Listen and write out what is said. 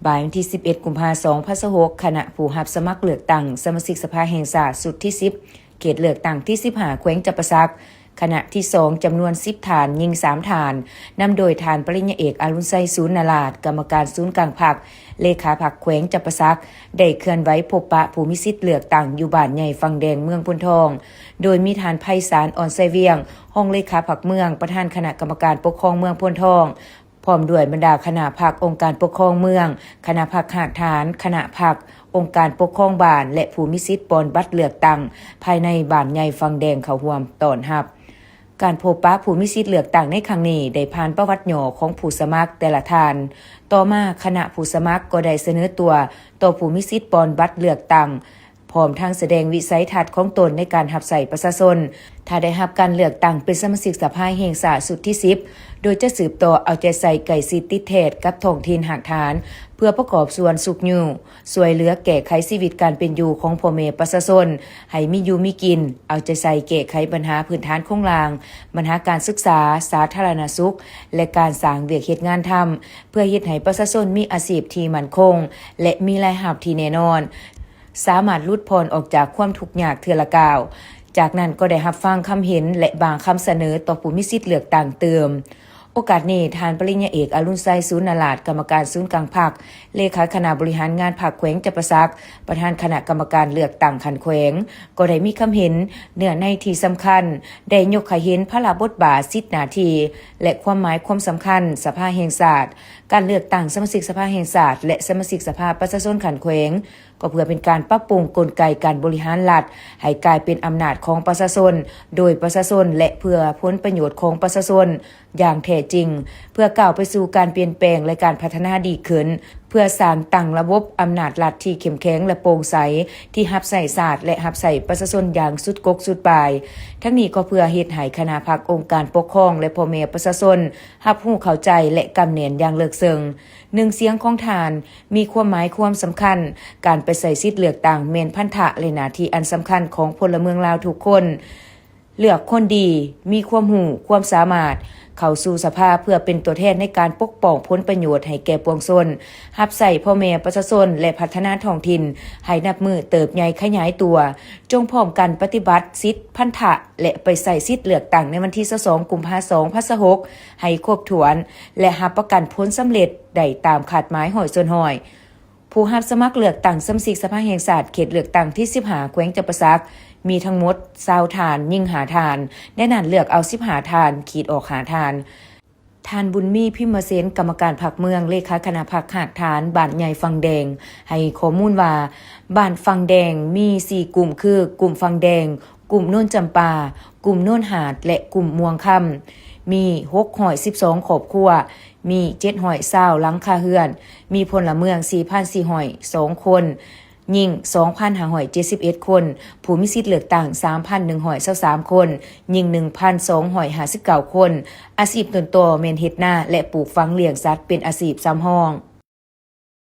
ບ່າຍວັນທີສິບເອັດ ກຸມພາ ສອງພັນຊາວຫົກ ຄະນະຜູ້ຮັບສະໝັກເລືອກຕັ້ງສະມາຊິກສະພາແຫ່ງຊາດຊຸດທີສິບ ເຂດເລືອກຕັ້ງທີສິບຫ້າ ແຂວງຈຳປາສັກ ຄະນະທີສອງ ຈຳນວນສິບທ່ານ, ຍິງສາມທ່ານ, ນຳໂດຍທ່ານປະລິນຍາເອກ ອະລຸນໄຊ ສູນນາລາດ, ກຳມະການສູນກາງພັກ, ເລຂາພັກແຂວງຈຳປາສັກ ໄດ້ເຄື່ອນໄຫວພົບປະຜູ້ມີສິດເລືອກຕັ້ງຢູ່ບ້ານໃຫຍ່ຝັ່ງແດງ ເມືອງໂພນທອງ, ໂດຍມີທ່ານ ໄພສານ ອ່ອນໄຊວຽງ, ຮອງເລຂາພັກເມືອງ, ປະທານຄະນະກຳມະການປົກຄອງເມືອງໂພນທອງ, ພ້ອມດ້ວຍບັນດາຄະນະພັກ, ອົງການປົກຄອງເມືອງ, ຄະນະພັກຮາກຖານ, ຄະນະພັກ, ອົງການປົກຄອງບ້ານ ແລະ ຜູ້ມີສິດປ່ອນບັດເລືອກຕັ້ງ ພາຍໃນບ້ານໃຫຍ່ຝັ່ງແດງເຂົ້າຮ່ວມຕ້ອນຮັບ. ການພົບປະຜູ້ມີສິດເລືອກຕັ້ງໃນຄັ້ງນີ້ ໄດ້ຜ່ານປະຫວັດຫຍໍ້ຂອງຜູ້ສະໝັກແຕ່ລະທ່ານ. ຕໍ່ມາ, ຄະນະຜູ້ສະໝັກກໍໄດ້ສະເໜີຕົວຕໍ່ຜູ້ມີສິດປ່ອນບັດເລືອກຕັ້ງ, ພ້ອມທັງສະແດງວິໄສທັດຂອງຕົນໃນການຮັບໃຊ້ປະຊາຊົນ ຖ້າໄດ້ຮັບການເລືອກຕັ້ງເປັນສະມາຊິກສະພາແຫ່ງຊາດຊຸດທີສິບ ໂດຍຈະສືບຕໍ່ເອົາໃຈໃສ່ໃກ້ຊິດຕິດແທດກັບທ້ອງຖິ່ນຮາກຖານ ເພື່ອປະກອບສ່ວນຊຸກຍູ້ ຊ່ວຍເຫຼືອແກ້ໄຂຊີວິດການເປັນຢູ່ຂອງພໍ່ແມ່ປະຊາຊົນໃຫ້ມີຢູ່ມີກິນ, ເອົາໃຈໃສ່ແກ້ໄຂບັນຫາພື້ນຖານໂຄງລ່າງ, ບັນຫາການສຶກສາ, ສາທາລະນະສຸກ ແລະ ການສ້າງວຽກເຮັດງານທຳ ເພື່ອເຮັດໃຫ້ປະຊາຊົນມີອາຊີບທີ່ໝັ້ນຄົງ ແລະ ມີລາຍຮັບທີ່ແນ່ນອນ, ສາມາດຫຼຸດຜ່ອນອອກຈາກຄວາມທຸກຍາກເທື່ອລະກ້າວ. ຈາກນັ້ນກໍໄດ້ຮັບຟັງຄຳເຫັນ ແລະ ບາງຄຳສະເໜີຕໍ່ຜູ້ມີສິດເລືອກຕັ້ງຕື່ມ. ໂອກາດນີ້, ທ່ານປະລິນຍາເອກ ອະລຸນໄຊ ສູນນາລາດ, ກຳມະການສູນກາງພັກ, ເລຂາຄະນະບໍລິຫານງານພັກແຂວງຈຳປາສັກ, ປະທານຄະນະກຳມະການເລືອກຕັ້ງຂັ້ນແຂວງ, ກໍໄດ້ມີຄຳເຫັນເນື້ອໃນທີ່ສຳຄັນ, ໄດ້ຍົກໃຫ້ເຫັນພາລະບົດບາດ, ສິດໜ້າທີ່ ແລະ ຄວາມໝາຍຄວາມສຳຄັນສະພາແຫ່ງຊາດ, ການເລືອກຕັ້ງສະມາຊິກສະພາແຫ່ງຊາດ ແລະ ສະມາຊິກສະພາປະຊາຊົນຂັ້ນແຂວງ, ກໍເພື່ອເປັນການປັບປຸງກົນໄກການບໍລິຫານລັດໃຫ້ກາຍເປັນອຳນາດຂອງປະຊາຊົນ, ໂດຍປະຊາຊົນ ແລະ ເພື່ອຜົນປະໂຫຍດຂອງປະຊາຊົນຢ່າງແທ້ຈິງ, ເພື່ອກ້າວໄປສູ່ການປ່ຽນແປງ ແລະ ການພັດທະນາດີຂຶ້ນ, ເພື່ອສ້າງຕັ້ງລະບົບອຳນາດລັດທີ່ເຂັ້ມແຂງ ແລະ ໂປ່ງໃສ, ທີ່ຮັບໃຊ້ຊາດ ແລະ ຮັບໃຊ້ປະຊາຊົນຢ່າງສຸດກົກສຸດປາຍ. ທັງນີ້ກໍເພື່ອເຮັດໃຫ້ຄະນະພັກ, ອົງການປົກຄອງ ແລະ ພໍ່ແມ່ປະຊາຊົນ ຮັບຮູ້ເຂົ້າໃຈ ແລະ ກຳແໜ້ນຢ່າງເລິກເຊິ່ງ. ໜຶ່ງສຽງຂອງທ່ານມີຄວາມໝາຍຄວາມສຳຄັນ. ການໄປໃຊ້ສິດເລືອກຕັ້ງແມ່ນພັນທະ ແລະ ໜ້າທີ່ອັນສຳຄັນຂອງພົນລະເມືອງລາວທຸກຄົນ. ເລືອກຄົນດີ, ມີຄວາມຮູ້, ຄວາມສາມາດ ເຂົ້າສູ່ສະພາເພື່ອເປັນຕົວແທນໃນການປົກປ້ອງຜົນປະໂຫຍດໃຫ້ແກ່ປວງຊົນ, ຮັບໃຊ້ພໍ່ແມ່ປະຊາຊົນ ແລະ ພັດທະນາທ້ອງຖິ່ນໃຫ້ນັບມື້ເຕີບໃຫຍ່ຂະຫຍາຍຕົວ. ຈົ່ງພ້ອມກັນປະຕິບັດສິດພັນທະ ແລະ ໄປໃຊ້ສິດເລືອກຕັ້ງໃນວັນທີຊາວສອງ ກຸມພາ ສອງພັນຊາວຫົກ ໃຫ້ຄົບຖ້ວນ ແລະ ຮັບປະກັນຜົນສຳເລັດໄດ້ຕາມຄາດໝາຍຮ້ອຍສ່ວນຮ້ອຍ. ຜູ້ຮັບສະໝັກເລືອກຕັ້ງສະມາຊິກສະພາແຫ່ງຊາດເຂດເລືອກຕັ້ງທີສິບຫ້າ ແຂວງຈຳປາສັກ ມີທັງໝົດຊາວທ່ານ, ຍິງຫ້າທ່ານ, ໃນນັ້ນເລືອກເອົາສິບຫ້າທ່ານ, ຂີດອອກຫ້າທ່ານ. ທ່ານ ບຸນມີ ພິມມະເສນ ກຳມະການພັກເມືອງ, ເລຂາຄະນະພັກຮາກຖານບ້ານໃຫຍ່ຝັ່ງແດງ ໃຫ້ຂໍ້ມູນວ່າ ບ້ານຝັ່ງແດງມີສີ່ກຸ່ມ ຄື ກຸ່ມຝັ່ງແດງ, ກຸ່ມໂນນຈຳປາ, ກຸ່ມໂນນຫາດ ແລະ ກຸ່ມມ່ວງຄຳ ມີຫົກຮ້ອຍສິບສອງຄອບຄົວ, ມີເຈັດຮ້ອຍຊາວຫຼັງຄາເຮືອນ, ມີພົນລະເມືອງສີ່ພັນສີ່ຮ້ອຍສອງຄົນ, ຍິງສອງພັນຫ້າຮ້ອຍເຈັດສິບເອັດຄົນ, ຜູ້ມີສິດເລືອກຕັ້ງສາມພັນໜຶ່ງຮ້ອຍຊາວສາມຄົນ, ຍິງໜຶ່ງພັນສອງຮ້ອຍຫ້າສິບເກົ້າຄົນ, ອາຊີບຕົ້ນຕໍແມ່ນເຮັດນາ ແລະ ປູກຝັງລ້ຽງສັດເປັນອາຊີບສຳຮອງ.